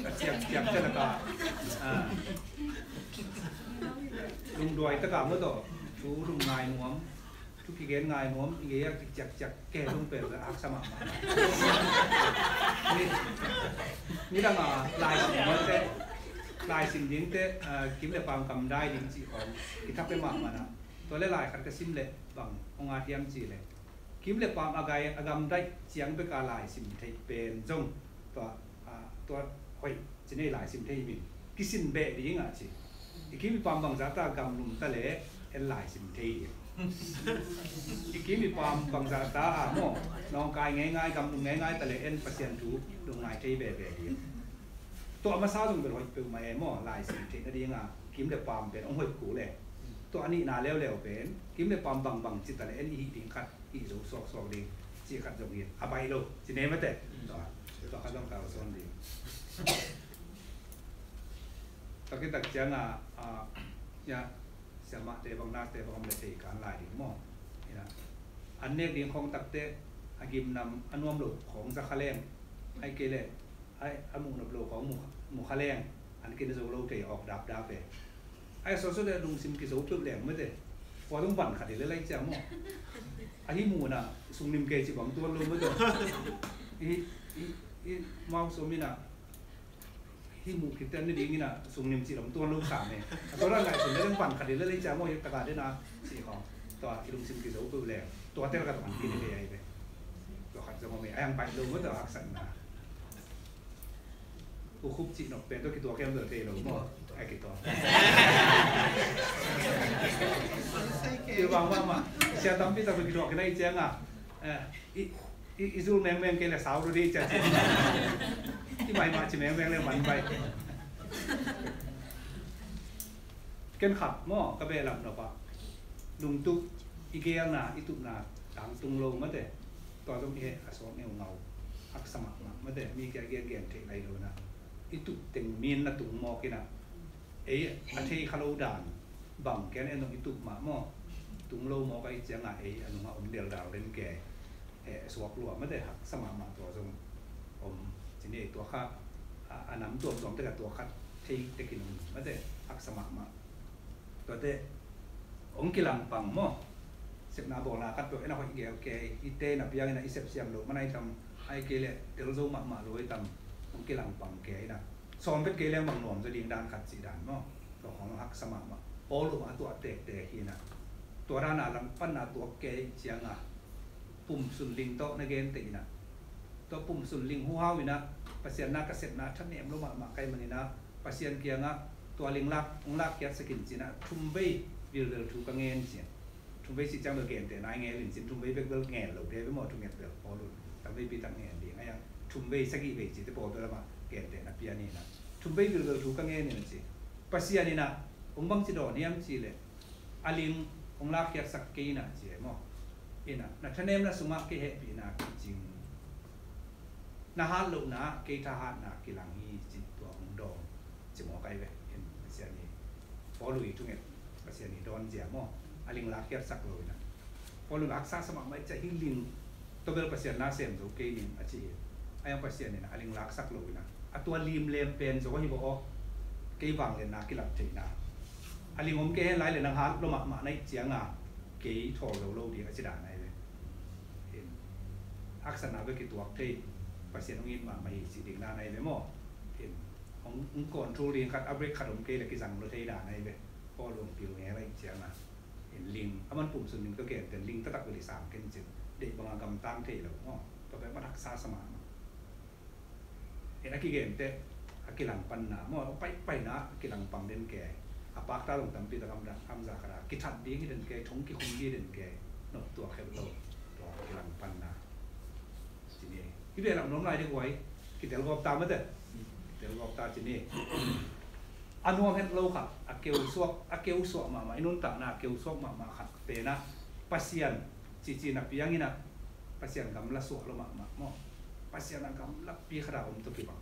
a ciak ciak ciak a ka. Ah. Lungduai taka maw taw. Thu lungngai nuam. Kigen ngai nuam, i gei a kiciakciak ke zong pen a haksa mahmah. Ni, nidang a laisim nuam te, laisim ding te, ah, kim le paam gamdai ding cih khawng kitha pia mahmah na. Tua le lai khat ka sim le bang hong at hiam cih le, kim le paam a gai a gamdai ciang bek a laisim theih pen zong tua, ah, tua hoih ci nei, laisim thei min kisin beh ding a ci. I kim i paam bangzah ta gamnum ta le en laisim thei ding. I kim i paam bangzah ta a maw, nawngkai ngeingai, gamnum ngeingai ta le en Pasian thu lungngai thei bebe ding. Tua a masa zong bel hoih peuhmah e maw, laisim theih nading a kim le paam pen hong hoih kul e. Tua a nihna leuleu pen kim le paam bangbang ci ta le en i hih ding khat, i zo suaksuak ding cih khat zong hi a, baih lo ci nei mate. Tua, tua khat zong kalsuan ding. Tua khit tak ciang a, a, ya, siamahte bang, nurse-te bang om le thei kan lai ding maw. Ina, an nek ding khawng takte a gimnam a nuam lo khawng za kha leng, ai kei le ai a muh nop lo khawng mu, mu kha leng, an kin zo lo thei awk dapdap e. Ai sawsawt le lungsim kizo peuh leng mate. Ua dong ban khat hi le lai cia maw. Ahi mu na sungnim kei ci bang tuan lo mate. I, i, i mau so mi na hi mu kit ten ni ding ina sungnim ci lam tuan lo sa me. A tua ran lai sun le dong ban khat hi le lai cia maw, hi taka den a ci khawng. Tua i lungsim kizo peuh leng tua tel khat ban kin hi le ai be. Tua khat zong maw me. Ai ang pai lo mate, haksatna. U Khup cih nop pen tua kituak hiam, tua thei lo maw? Ai kituak. Kituak mahmah. Sia tampi tak tua kituak kina i ciang a. Eh, i, i, i zul mengmeng kei le sau lo di cia cia. I mai mah ci mengmeng le man bai. Ken khat maw, ka behlap nop ah lungtup, i geelna, i tupna tangtung lo mate. Tua zong i heh a suak ngeungau, haksa mahmah mate. Mi kia gengen theih lai lo na, i tup teng min na tung mawk ina, ei a thei kha lo dan bang ken en zong i tup mah maw. Tung lo mawk a i ciang a ei a nung a om deldal den ke. Eh, suak lua mate, haksa mahmah tua zong om ci ni. Tua kha a, a nam tuamtuam tek a tua khat thei tekin om mate, haksa mahmah. Tuate hong kilangpang maw. Sepna bawlna khat peuh en a hoih gel kei, i te na piang ina i sep siam lo man ai tam, ai kei le tel zo mahmah lo ai tam, hong kilangpang kei ina. Sawm vet kei leng bang nuam zaw ding dan khat cih dan maw. Tua khawng haksa mahmah. Paul um a tuah tektek hi ina. Tua dan a langpanna tuak kei ciang a pumsun ling tawh na gente ina. Tua pumsun ling huhau ina Pasian na ka sepna thanem lo mahmah kai man ina Pasian kiangah tua ling lak, hong lakkhiatsak in ci ina thum vei vilvel thu ka ngen ci. Thum vei cih ciang bel gentehna i ngen in cin, thum vei bek bel ngen lo te bek maw, thunget bel Paul un tam veipi tak ngen ding a, thum vei sagih vei cite Paul bel amah gentehna pia ni na. Thum vei vilvel thu ka ngen in a ci. Pasian ina hong bangci dawn hiam ci le, a ling hong lakkhiatsak kei ina ci e maw. Ina na thanemna sungah kei hehpihna kicing, na hat lohna kei thahatna kilang hi ci, tua hong dawn ci maw kai ve. In Pasian i Paul i thunget Pasian i dawn zia maw, a ling lakkhiatsak lo ina. Paul in haksa sa mahmah i ci a, hi ling tua bel Pasian na sem zo kei ning a ci hi. A yang Pasian ina a ling laksak lo ina, a tua limlem pen zo ahi baw aw. Kei vangliatna kilak theihna, a ling om kei hen lai le nang hat lo mahmah na ih cianga kei thawl zo lo ding a ci dan ahi ve. Haksatna bek kituak thei, Pasian hong it mahmah hi ci ding dan ahi ve maw. Hong, hong control ding khat, a break khat om kei le kizang lo thei dan ahi ve. Paul hong pil ngel ahi cianga. Ling, a man pumsun ling tawh genteh, ling taktak bel i sang ken cin, deih banga gamtang thei lo maw. Tua pen man haksa sa mahmah. Ina kigenteh a kilangpanna maw, a paihpaihna a kilangpang den kei. A pakta zong tampi tak am za khat a kithat ding hi den kei, thong kikhum ding hi den kei. Nop tuak het lo. Tua kilangpanna. Ci ni. Hi behlap nuam lai ding huai. Kitel gawp ta mate. Kitel gawp ta ci ni. A nuam het lo khat, a keusuak, a keusuak mahmah, i nuntakna a keusuak mahmah khat pen ah Pasian cici na piang ina, Pasian gamla suak lo mahmah maw. Pasian a gamlapi khat a om tawh kibang.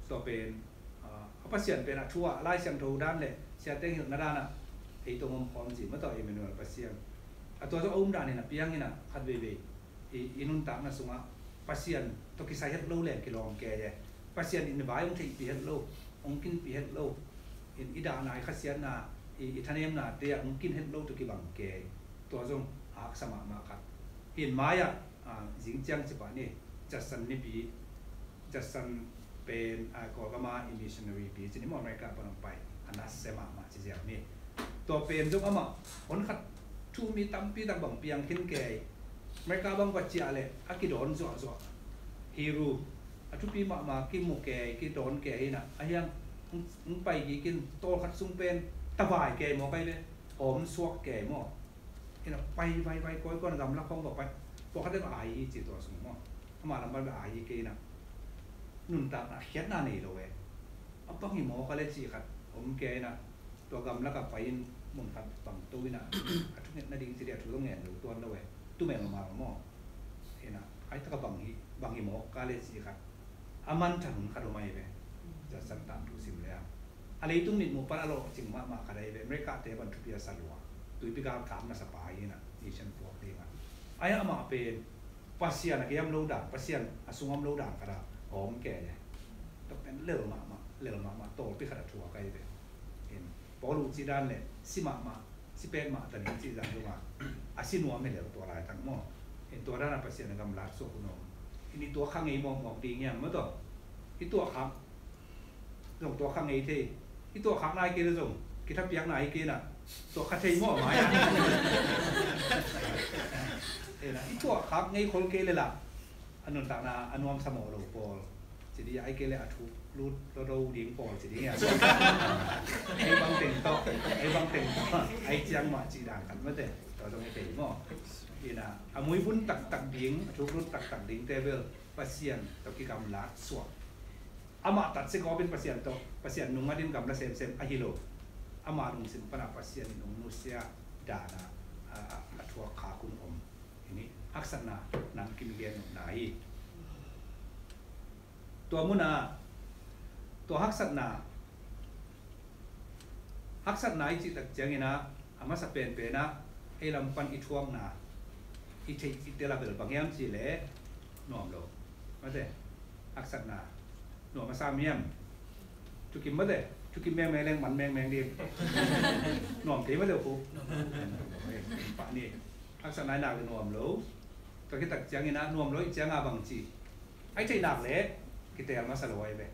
Tua pen a Pasian pen a thu ah Lai Siangtho dan le siate hilhna dan ah ei tawh om khawm ci mah tawh, Emmanuel Pasian. A tua zong a um dan hi na piang ina khat veivei i, i nuntakna sungah Pasian tawh kisai het lo leng kilawm kei e. Pasian in vai hong theihpih het lo, hong kinpih het lo. In i dahna i khasiatna i, i thanemnate ah hong kin het lo tawh kibang kei. Tua zong a haksa mahmah khat. Hi in mai-ah, ah, zing ciang ci pah ni, Judson nipi, Judson pen, ah, Kawlgam a i missionary pi ci ni maw, America pan hong pai, a nasia mahmah ci ziau ni. Tua pen zong amah hon khat thu mi tampi tak bang piang khin kei. America bang va ciah leh a kidawn zuahzuah. Hebrew a thupi mahmah kimu kei, kidawn kei hi in ah, a hiang hong, hong pai kik in, tawlkhat sung pen tavai kei maw, kai ve, hawm suak kei maw. Hi in ah pai vai vai kawikawi in gamlak khawng va pai. Pawlkhat in a ai hi ci tua sung maw. Amah lam pan a ai hi kei in ah, nuntakna khiatna nei lo e. A bang hi maw ka le cih khat om kei in ah, tua gamlak ah pai in mun khat bang to in ah, a thungetna ding ci ding a thu zong ngen lo tuan lo e. Tumel mahmah maw. Hi in ah, ai tak a bang hi, bang hi maw ka le cih khat a manthan hun khat om ahi ve. Judson tangthu sim leh a, a leitung mitmuh pan a lawhcing mahmah khat ahi ve. America-te bang thupi a sa lua, tuipi galkap na sa pa hi in ah, mission puak ding ah. Ai amah pen Pasian a kiam lo dan, Pasian a sung om lo dan khat ah a om kei leh, tua pen lel mahmah, lel mahmah tawlpi khat a thuak ahi ve. In, Paul uh cih dan leh si mahmah, si pek mah ta ning cih zang zong a, a si nuam hi leh tua laitang maw. In, tua dan a Pasian a gamlat suak hun om. In, i tuak kha ngei mawkmawk ding hiam maw tawh. I tuak kha zong tuak kha ngei thei. I tuak khak nai kei leh zong kithapiak nai kei in ah, tuak kha thei maw mai ah. Hi in ah, i tuak khak ngei khol kei leh lah a nuntakna a nuamsa mawh lo pawl ci ding, ai kei leh a thuk lut lo do ding pawl ci ding a. Ei bang teng tawh, ei bang teng tawh, ai ciang mah ci dan khat mate. Tua zong hi thei maw. Hi in ah, a muibun taktak ding, a thuk lut taktak dingte bel Pasian tawh kigamlat suak. Amah tatsia gawp in Pasian tawh, Pasian nung a din gamla semsem ahi lo. Amah lungsim pan a Pasian in hong nusia dan a, a, a, a thuak khak hun om. Hi in, haksatna nang kim gen nopna hi. Tua mun ah, tua haksatna, haksatna i cih tak ciangin ah, a masa penpen ah ei lam pan i thuakna, i theih i tel a bel bang hiam cih leh nuam lo. Mate, haksatna nuam a sam hiam? Thukim mate, thukim mengmeng leng man mengmeng ding. Nuam kei mate uh. Pah ni, haksatna i nak leh nuam lo. Tua khit tak ciangin ah nuam lo i ciang a bang ci? Ai theih nak leh kiteel masa lo ahi ve.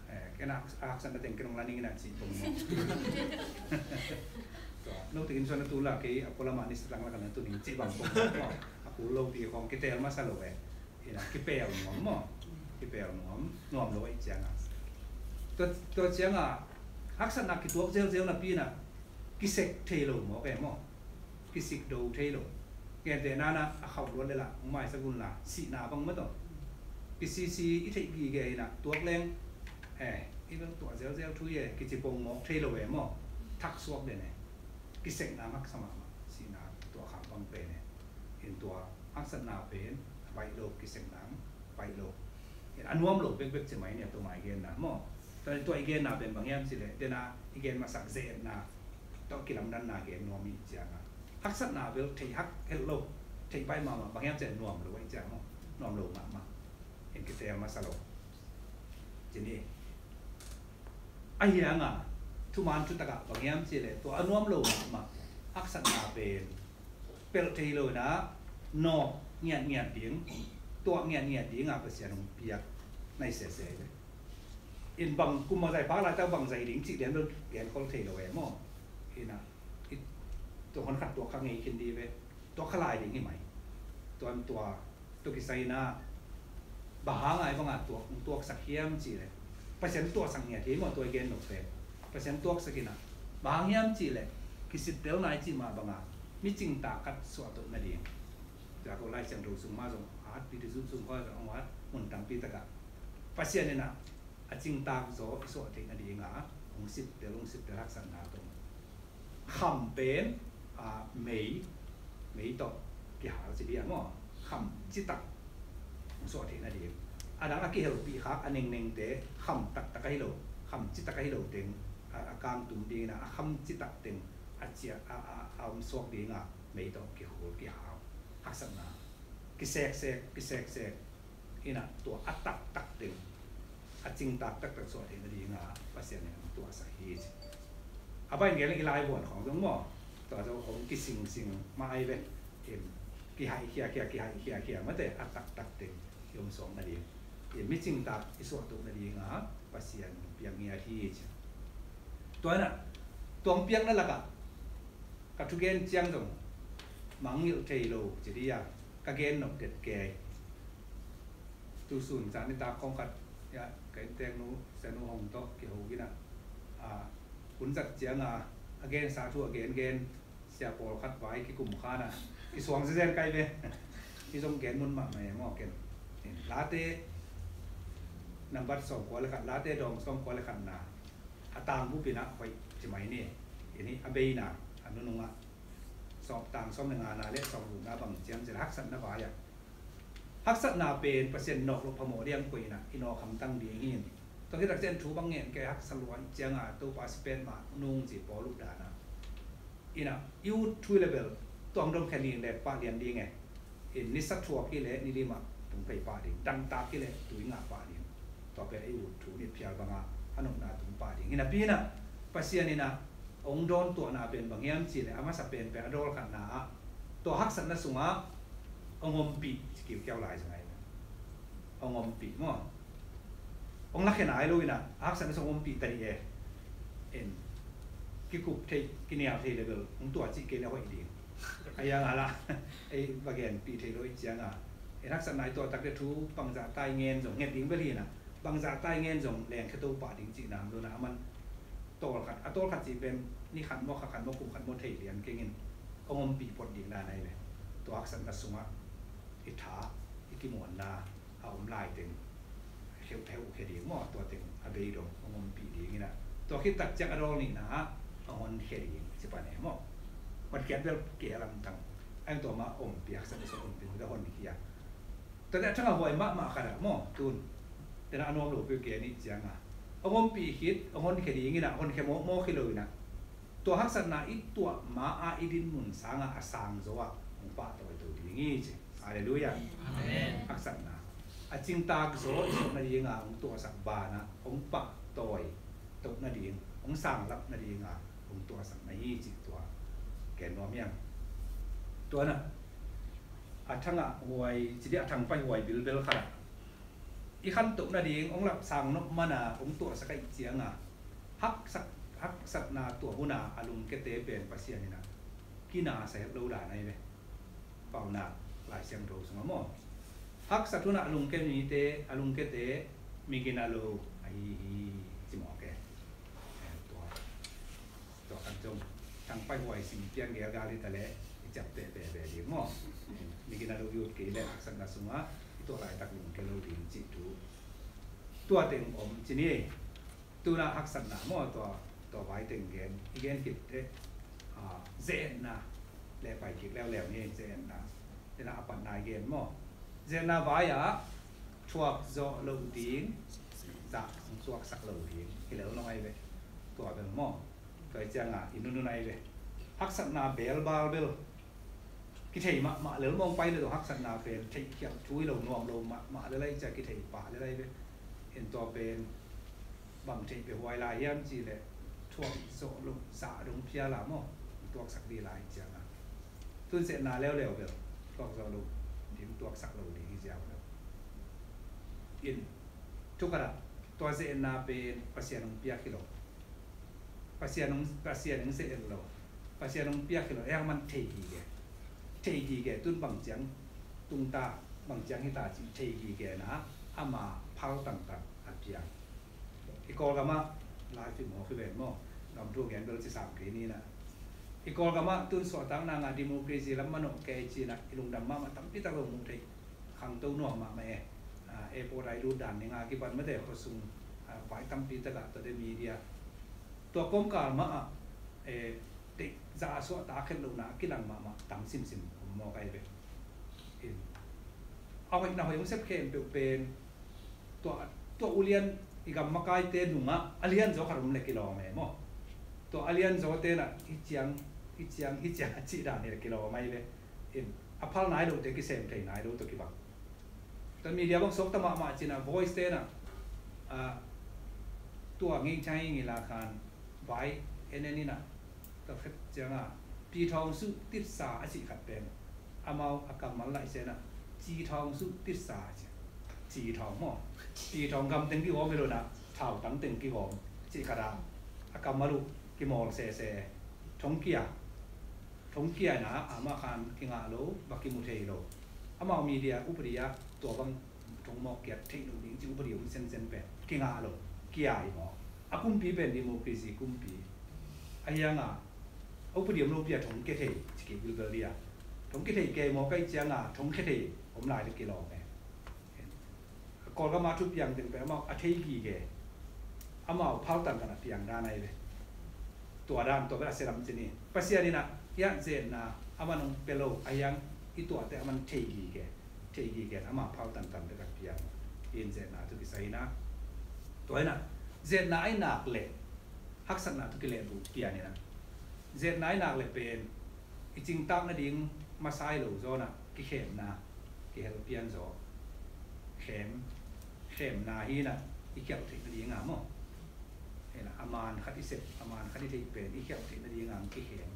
Eh, ken a haksatna teng ken hong la ning in a cih pong maw. Tua, no tekin suan a tu la kei a pualam a ni satlang la ka na tu ning cih bang pong maw. A kul lo pi khawng kiteel masa lo e. Hi in ah kipeel nuam maw. Kipeel nuam, nuam lo ahih ciang a. Tua, tua ciang a haksatna kituak zelzel napi in ah kisek thei lo maw, ke maw. Kisik do thei lo. Gentehna in ah a khauh luat leh lah hong maisak un la, sihna bang maw tawh. Kisisi i theih gige hi in ah tuak leng, eh, i bel tuah zelzel thu hi e kici pong mawk thei lo e maw. Thak suak den e. Kisekna haksa mahmah, sihna tuah khak bang pen e. In tua haksatna pen a baih lo, kisekna baih lo. A nuam lo bekbek ci mai ni a, tua mah i genna maw. Tua, tua i genna pen bang hiam cih leh, den a i gen masak ze-etna tawh kilamdanna gen nuam i ciang a, haksatna bel theih hak het lo, theih baih mahmah, bang hiam cih leh nuam lo ahih ciang maw. Nuam lo mahmah. In kiteel masa lo. Ci ni. Ahi hang a, thuman thutak ah bang hiam cih leh, tua a nuam lo mahmah haksatna pen pelh thei lo in ah, nawk ngiatngiat ding, tuah ngiatngiat ding a Pasian hong piak nai sese hi ve. In bang kum a zai phak laitak bang zai ding cih lian bel genkhol thei lo e maw. Hi in ah, i, tua hon khat tuak kha ngei khin ding hi ve. Tuak kha lai ding hi mai. Tuan tua, tua kisai in ah, bang hang a i bang a tuak, tuaksak hiam cih leh, Pasian tuahsak ngiat hi maw, tua i gen nop pen. Pasian tuahsak in ah, bang hang hiam cih leh, kisittelna i cih mah bang a, mi cingtak khat suahtoh nading. Tua ko Lai Siangtho sung mah zong a hatpih, Thuzuih sung khawng zong a hat, mun tampi tak ah Pasian in ah a cingtak zaw i suah theih nading a hong sittel, hong sittel haksatna tawh. Kham pen, a, mei, mei tawh kihal ci ding a maw. Kham citak hong suah theih nading. A dang a kihelpih khak a nengnengte kham taktak ahi lo, kham citak ahi lo teng, a, a kangtum ding in ah a kham citak teng a ciah, a, a, a om suak ding a mei tawh kihul kihau. Haksatna kiseksek, kiseksek in ah tua a taktak teng, a cingtak taktak suah theih nading a Pasian in hong tuahsak hi ci. A bai in gen i laivuan khawng zong maw, tua zong hong kisingsing mah ai ve. Kihaih khiakhia, kihaih khiakhia mate, a taktak teng i om suak nading, mi cingtak i suahtoh nadinga Pasian piak ngiat hi ci. Tua inah, tua hong piakna lakah ka thugen ciang zong mangngilh thei lo ci dih a, ka gen nop det kei. Tusun ca nitak khawng khat, ya, ka innteknu Sianu Hong tawh kiho inah, a, hun zat cianga a gensa thu a gengen sia pawlkhat vai kikum khanah kisuang zezen kai ve. Hi zong gen mun mahmah e maw ken. Late nambat sawmkua le khat, Late dawng sawmkua le khatna a tangbup inah hoih ci mai ni. Ini a beina a nunungah sawm, tang sawm le ngana le sawm luna bang ciang cil haksatna vai-ah, haksatna pen Pasian nawk loh phamawh diang koih inah i nawk hamtang ding hi. Tua khit tak cian thu bang ngen kei, haksa lua ih cianga Topa si pen mah nung ci Paul uh danah inah i ut thu i le bel tuang dom khen ding le pah lian ding e. In nisa thuak hi le ni lima tung phei pah ding, dangtak hi le tui ngah pah ding. Tua pen i ut thu nit phial banga a nopna tung pah ding. Hinapi inah Pasian inah hong dawn tuahna pen bang hiam ci le a masa pen pen a dawl khatna ah tua haksatna sungah hong ompih ci kiukiau lai zong ai. Hong ompih maw? Hong lakhia nai lo inah a haksatna sungah hong ompih ta dih e. In kikup thei, kinial thei le bel hong tua cih kei le hoih ding. A yang a lah ei va genpih thei lo ih cianga, in haksatna i tuah takte thu bangzah tai ngen zong nget ding bel hinah, bangzah tai ngen zong lengkhia to pah ding cihna om lo na, a man tawlkhat, a tawlkhat cih pen ni khat maw, kha khat maw, kum khat maw thei lian kengin hong ompih phot ding dan ai ve. Tua haksatna sungah i tha, i kimuanna a om lai teng heuh heuh khia ding maw, tua teng a bei dong hong ompih ding inah, tua khit tak ciang a dawl nihna ah hong honkhia ding ci pan e maw. Honkhia bel kei a lamtang a tua mah ompih, haksatna sungah ompih, hong honkhia. Tua le a thangah huai mahmah khat ah maw, tun tena a nuam lo peuh kei a nih cianga hong ompih khit, hong honkhia ding inah, honkhia mawkmawk hi lo inah, tua haksatna i tuah ma-a i dinmun sangah a sang zo ah hong pahtawi to ding hi ci. Halleluiah. Amen. Haksatna a cingtak zaw i suah nadinga hong tuahsak banah hong pahtawi toh nading, hong sanglap nadinga hong tuahsak na hi ci tua ken nuam hiam? Tuanah a thangah huai ci dih, a thangpai huai bilbel khatah i khantoh nading hong lapsang nop mana hong tuahsak ahih cianga haksak, haksatna tuah huna a lungkiate pen Pasian inah kinasa het lo dan ai ve. Paunak Lai Siangtho sungah maw, haksat hunah a lungkia mite, a lungkiate migina lo ahi hi ci mawk e. Tua tua khan zong thangpai huai sim pian gelgal hi ta leh i ciapteh veve ding maw? Migina lo i ut kei leh haksatna sungah i tuah laitak lungkia lo ding cih thu. Tua teng om ci ni. Tuna haksatna maw, tua, tua vai teng gen i gen khit teh, a, ze-etna le pai kik leuleu ni. Ze-etna tena a patna i gen maw, ze-etna vai-ah thuak zawh loh ding, zah hong tuaksak lo ding hi lel nong ai ve. Tua bel maw, tua i cianga i nunun ai ve. Haksatna belbal bel kithei mahmah lel mawng pai le dong, haksatna pen theihkhialh thu hi lo, nuam lo mahmah lel ai cia, kithei pah lel ai ve. In tua pen bang theih pia huai lai hiam ci le thuak zawh loh zah dong phial a maw, tuaksak dih lai cianga tun ze-etna leuleu bel thuak zawh loh ding, tuaksak lo ding hi ziau lo. In thukhatah tua ze-etna pen Pasian hong piak hi lo. Pasian hong, Pasian hong ze-et lo. Pasian hong piak hi lo. Ei hang man thei gige. Thei gige tun bang ciang tungta, bang ciang hita cih thei gige na ama phal tangtang a piang. I Kawlgamah lai fim hawk hi ven maw? Gam thu gen bel ci sam kei ni na. I Kawlgamah tun suahtakna ngah democracy lam manawh kei cinah i lungdam mahmah, tampi tak lo muh theih khangto nuam mahmah e. A, airport ah i lut dan ninga kipan mate khuasung, a, vai tampi takah tuate media tua kawmkal mahah, e, teih za a suahtak khet lohna a kilang mahmah tam simsim om mawk ai ve. In a hoihna hoih hong sep khempeuh pen tua, tua ulian i gam makaite nungah a lianzaw khat om le kilawm e maw? Tua a lianzaw tenah hi ciang, hi ciang, hi ciang a cih dan hi le kilawm ai ve. In a phal nai lote kisem thei nai lo tawh kibang. Tua media bang suakta mahmah cinah Voice tenah, a, tua ngei chai ngei la khan vai En en inah, tua khat ciangah, Pi Thawng Suh Titsa a cih khat pen, amau a kammal laih ciangah, Ci Thawng Suh Titsa a ci. Ci Thawng maw? Pi Thawng gam teng kigawm hi lo inah, thautang teng kigawm cih khat ah, a kammal uh kimawl sese. Thongkia, thongkia inah amah khan kingah lo, va kimu thei lo. Amau media upadi ah tua bang thong mawk kiat theih lo ding ci upadi om sensen pen kingah lo, kia hi maw? A kumpi pen democracy kumpi. A hiangah a upadi om lopi a thong kia thei ci kei bilbel dia. Thong kia thei kei maw kai ciangah thong kia thei om lai le kilawm e. Kawlgam a thu piang teng pen amau a thei gige. Amau phal tantan a piang dan ahi ve. Tua dan tua bel a sia lam ci ni. Pasian inah hiah zetna amah nong pia lo a hiang i tuahte amah thei gige. Thei gige amah phal tantan bek a piang. In zetna thu kisai inah, tua inah zetna ahi nak leh haksatna thu kilehbulh pian inah, zetna ahi nak leh pen i cingtak nading masa hi lo zaw inah kikhemna kihel pian zaw. Khem, khemna hi inah i khialh theih nading a maw? Hi inah a man khat i sep, a man khat i theih pen i khialh theih nading a kikhem,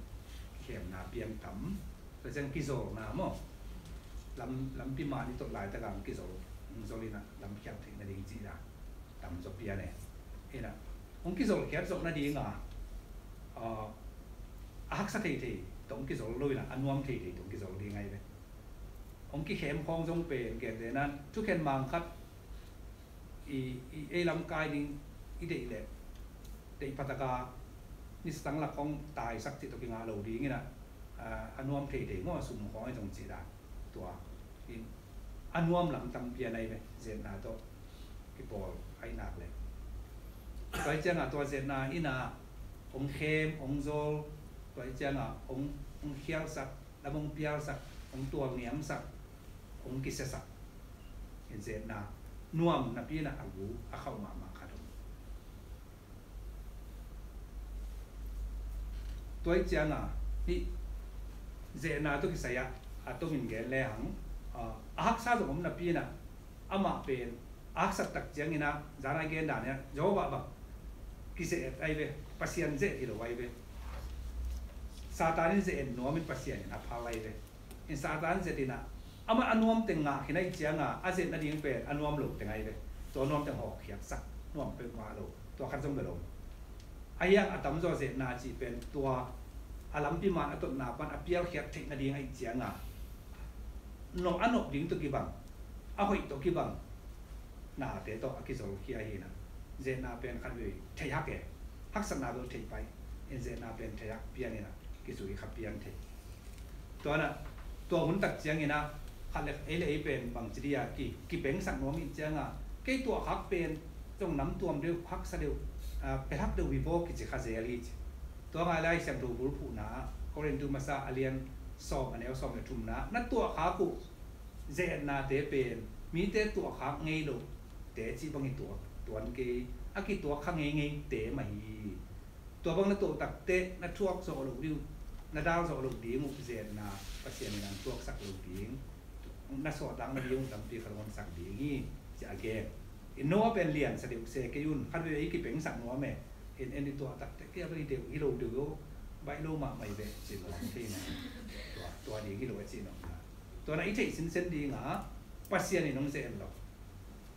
kikhemna pian tam. Tua ciang kizolna maw? Lam, lampi man i tot laitak a kizol, zol inah lam khialh theih nading cih a tam zaw pian e. Hi inah hong kizol khiat zawh nading a, a, a haksa theithei tawh hong kizol lo inah a nuam theithei tawh hong kizol ding ahi ve. Hong kikhem khawng zong pen gentehna in thukhen mang khat i, i ei lamkai ding i deih leh, deih phataka nisatang lak khawng taisak cih tawh kingah lo ding inah, a, a nuam theithei maw, sum khawng ahi zong cih dan. Tua in a nuam lam tam pian ahi ve, zetna tawh kipawl ahi nak leh. Tua ahi ciangah tua zetna inah hong khem, hong zol, tua ahi ciangah hong, hong khialsak, lam hong pialsak, hong tualniamsak, hong kisiasak. In zetna nuam napi inah a gu a khauh mahmah khat om. Tua ahi ciangah hih zetna tawh kisai ah a tomin gen lehang, a, a haksa zong om napi inah, amah pen a haksat tak ciang inah, zan a i gen dan inah Jehovah bang kize-et ahi ve, Pasian ze-et hi lo ahi ve. Satan in ze-et nuam in Pasian in a phal ahi ve. In Satan zet inah amah a nuam teng ngah khin ahih ciangah a zet nading pen a nuam lo teng ahi ve. Tua nuam teng hawkkhiatsak, nuam peuhmah lo, tua khat zong bel om. A hiang a tamzaw zetna cih pen tua a lampi man a totna pan a pialkhiat theih nading ahih ciangah nop a nop ding tawh kibang, a hoih tawh kibang nate tawh a kizolkhia hi inah, zetna pen khatvei theihak e, haksatna bel thei pai, in zetna pen theihak pian inah kizui kha pian thei. Tua inah tua hun tak ciang inah khat le ei le ei pen bangci dia ki, kipengsak nuam ih ciangah, kei tuahkhak pen zong namtuam deuh, haksa deuh, a, phelhak deuh hi vaw kici kha zel hi ci. Tua ngai lai Siangtho bulphuhna ah, Korintu masa a lian sawm, a neu sawm le thumna, na tuahkhak uh ze-etnate pen mite tuahkhak ngei loh te cih bang hi tuak tuan kei, a kituak kha ngeingei te mah hi. Tua bang na tuah takteh na thuak zawh loh ding uh, na dal zawh loh ding uh zetna Pasian in hong thuaksak lo ding, na sawhtak nading uh tampi khat hong honsak ding hi, ci a gen. In Noah pen liansa deuh se kei un, khatvei ei kipengsak nuam e. In en i tuah takteh kei a bang hi deuh, hi lo deuh lo, baih lo mahmah hi ve, ci nuam kei na. Tua, tua ding hi lo a ci nuam na. Tua na i theih sinsen dingah Pasian in hong ze-et lo.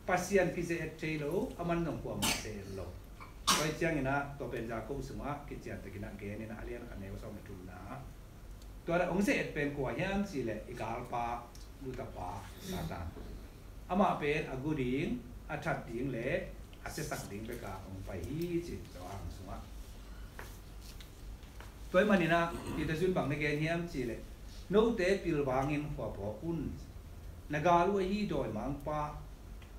Pasian kize-et thei lo, aman zong kuamah ze-et lo. Tua hi ciang inah tua pen Jakob sungah kiciantakin a gen inah a lian khat neu sawm le thumna ah, tua le hong ze-et pen kua hiam cih leh i galpa, lutapa Satan. Amah pen a gu ding, a that ding le a siasak ding bek a hong pai hi ci, Johan sungah. Tua ahih manin ah Peter in bang na gen hiam cih leh, note pilvangin khuaphuak un. Na gal uh ahi dawimangpa,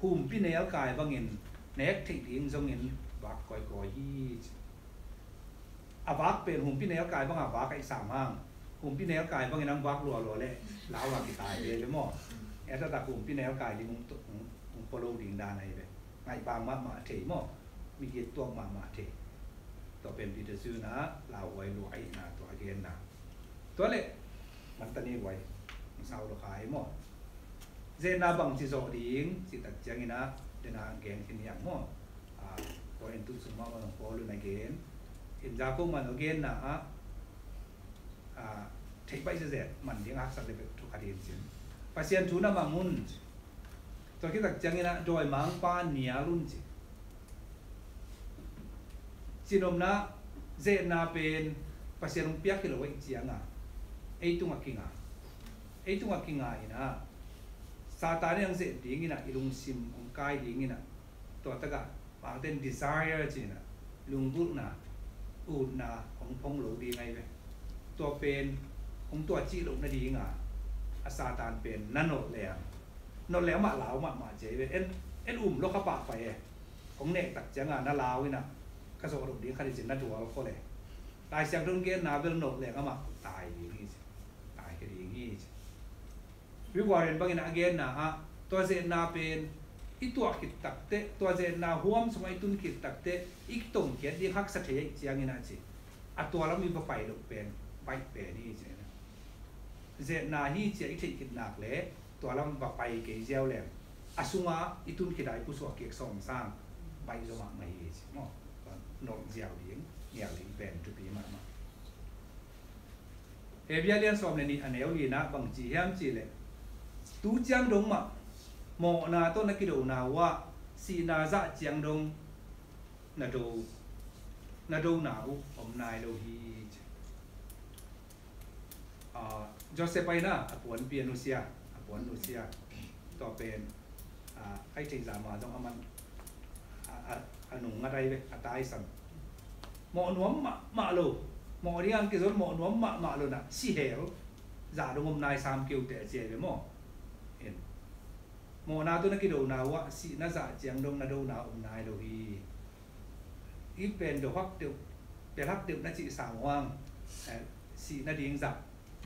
humpi nelkai bangin nek theih ding zongin vak kawikawi hi ci. A vak pen humpi nelkai banga vak ahih sam hang, humpi nelkai bangin hong vak lualua leh lau a kitai ve ve maw? Eitatak humpi nelkai ding hong, hong, hong pua lo ding dan ahi ve. Ngaihbang mahmah thei maw? Migit tuak mahmah thei. Tua pen Peter in ah lauhuai lua ahihna tua a genna. Tua leh mantani huai hong sau lua kha hi maw? Zetna bangci zawh ding cih tak ciangin ah dena gen khin hiam maw? A, Korintu sung mah bang Paul in a gen, Jakob man a genna ah, a, theih baih zezet man ding a haksa le bek thu khat hi in cin. Pasian thu na mang un. Tua khit tak ciangin ah dawimangpa nial un ci. Cinopna, zetna pen Pasian hong piak hi lo ahih cianga ei tungah kinga. Ei tungah kinga in ah Satan in hong zet dingin ah i lungsim hong kai dingin ah tua takah bangten desire ci-in ah lunggulhna, utna hong phong lo ding ahi ve. Tua pen hong tua cih loh nadinga a Satan pen na nolh leng, nolh leng mah lau mahmah ci ahi ve. En, en um lo kha pahpai e. Hong neh tak cianga na lau in ah ka zawh loh ding kha ding ci-in na dual khol e. Lai Siangtho in genna bel nolh leng amah tai ding hi ci. Tai kha ding hi ci. Rick Warren bangin a genna ah tua zetna pen i tuah khit takteh, tua zetna huam sungah i tun khit takteh i tongkhiat ding haksa thei ahih ciangin ah ci. A tua lam i va pai loh pen baih pen hi ci. Zetna hi ci-a i theih khit nak le tua lam va pai kei ziau leng a sungah i tun khit a i pusuah kik sawm sang baih zaw mahmah hi ci maw. Nolh ziau ding, nial ding pen thupi mahmah. Hebru lian sawm le nih a neu lina bang ci hiam cih leh, tu ciang dong mah mawhna tawh na kidona uh ah sihna zah ciang dong na do, na dona uh om nai lo hi ci. Ah, Joseph aina a puanpi a nusia, a puan nusia. Tua pen, ah, ai thei zah mah zong a man, a, a, a nung ngat ai ve, a taisan. Mawh nuam mahmah lo, mawh ding an kizon mawh nuam mahmah lo na, si hel, zah dong om nai sam keu teh a ci ai ve maw. En. Mawhna tawh na kidona uh ah sihna zah ciang dong na dona om nai lo hi. I pen do hak deuh, pel hak deuh na cih sang huang, eh, sihna ding zah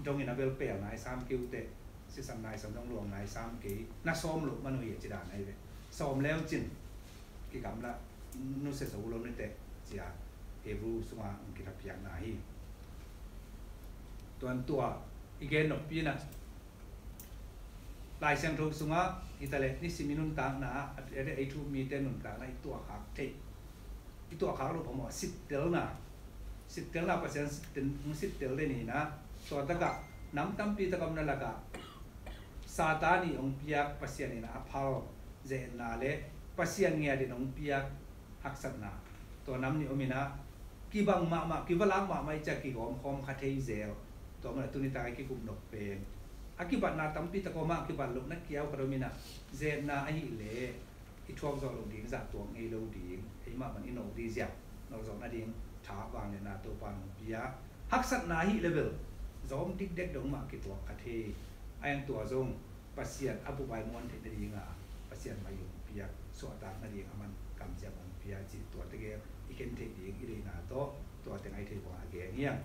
dongin a bel pel nai sam keu teh, sisan nai sam dong luang nai sam kei, na sawm loh man uh hi a ci dan ahi ve. Sawm leu cin kigamla nusia zo lo ni teh ci-a Hebru sungah hong kithapiakna hi. Tuan tua i gen noppi in ah Lai Siangtho sungah hi ta leh nisim i nuntakna ah, a, a, ei thu mite nuntakna i tuahkhak theih, i tuahkhak loh phamawh a sittelna, sittelna Pasian sittel, hong sittel den hi in ah, tua takah nam tampi tak a omna lakah Satan in hong piak Pasian in a phal zetna le Pasian ngiat in hong piak haksatna, tua nam nih om in ah, kibang mahmah, kivalak mahmah i ciah kigawm khawm kha thei zel. Tua man a tuni tak a i kikup nop pen a kibatna tampi tak om ah, a kibat lohna kiau khat om in ah, zetna ahih leh i thuak zawh loh ding zah tuak ngei lo ding, ei mahmah in i nolh ding ziau, nolh zawh nading tha vangliatna Topa in hong pia. Haksatna ahih leh bel zawm dikdek dong mah kituak kha thei. A eng tua zong Pasian a bubai muan theih nadinga Pasian mai hong pia, suahtak nading a man kamciam hong pia cih tua tegel i khen theih ding i deihna tawh tua teng ai thei bang a gen hiam.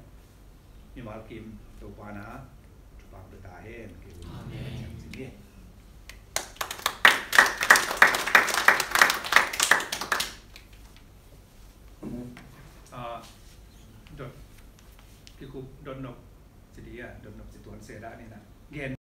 Mimal kim Topa na thupha pia ta hen. Amen. Ciam cing hi. Ah, dot, kikup dot nop ci di a, dot nop ci tuan se dah ni na. Gen